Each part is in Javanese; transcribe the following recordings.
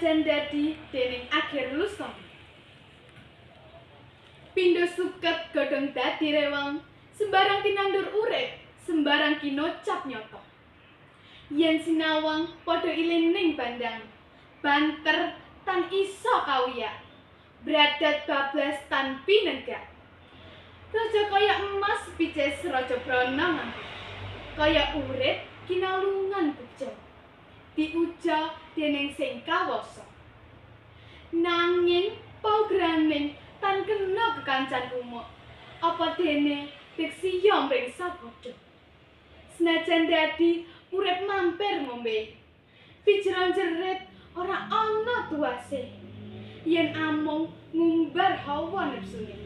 Senajan dadi dening Akhir Lustono. Pindho suket godhong dadi rewang, sembarang tinandur urip, sembarang kinocap nyata. Yen sinawang padha ilining bandang, banter tan iso kawuyak, bradat bablas tan pinenggak. Raja kaya emas pices raja brana nganggo, kaya urip kinalungan bejo, diuja dening sing kawasa. Nanging paugraning tan kena kekancan umuk, apa dene deksiya mring sapadha. Senajan dadi urip mampir ngombe, pijeron jerit ora ana tuase, yen amung ngumbar hawa nepsune.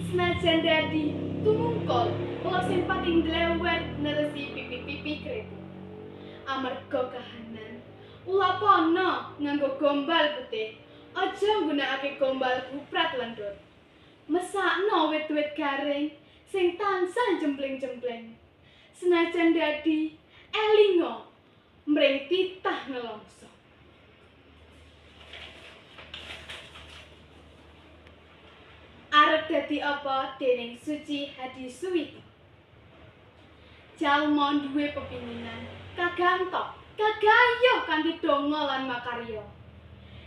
Senajan dadi tumungkul lo sing pating dlewer neresi pipi-pipi kretu. Amarga kahanan ulapana nganggo gombal putih, aja nggunakake gombal guprat lendut. Mesakno wit-wit garing sing tansah jempling-jempling. Senajan dadi elinga mring titah nelongso. Arep dadi apa dening Suci Hadi Suwito. Jalma duwe pepinginan, kagantok, kagayuh kanthi donga lan makarya.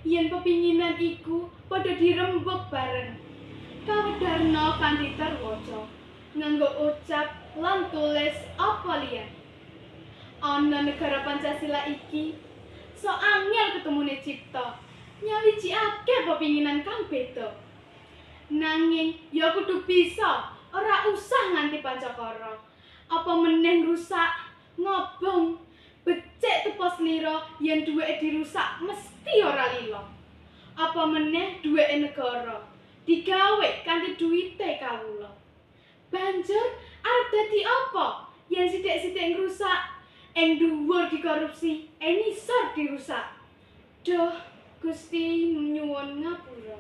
Yen pepinginan iku padha dirembug bareng, kawedharna kanthi terwaca, nganggo ucap lan tulis apa liyan. Ana negara Pancasila iki, so angel ketemune cipta, nyawiji akeh pepinginan kang beda. Nanging ya kudu bisa, ora usah nganti pancakara. Apa meneh ngrusak, ngobong, becik tepa slira yen duweke dirusak mesti ora lila. Apa meneh duweke negara digawe kanthi duwite kawula. Banjur arep dadi apa yen sithik-sithik ngrusak, ing dhuwur dikorupsi, ing ngisor dirusak. Duh, Gusti nyuwun ngapura.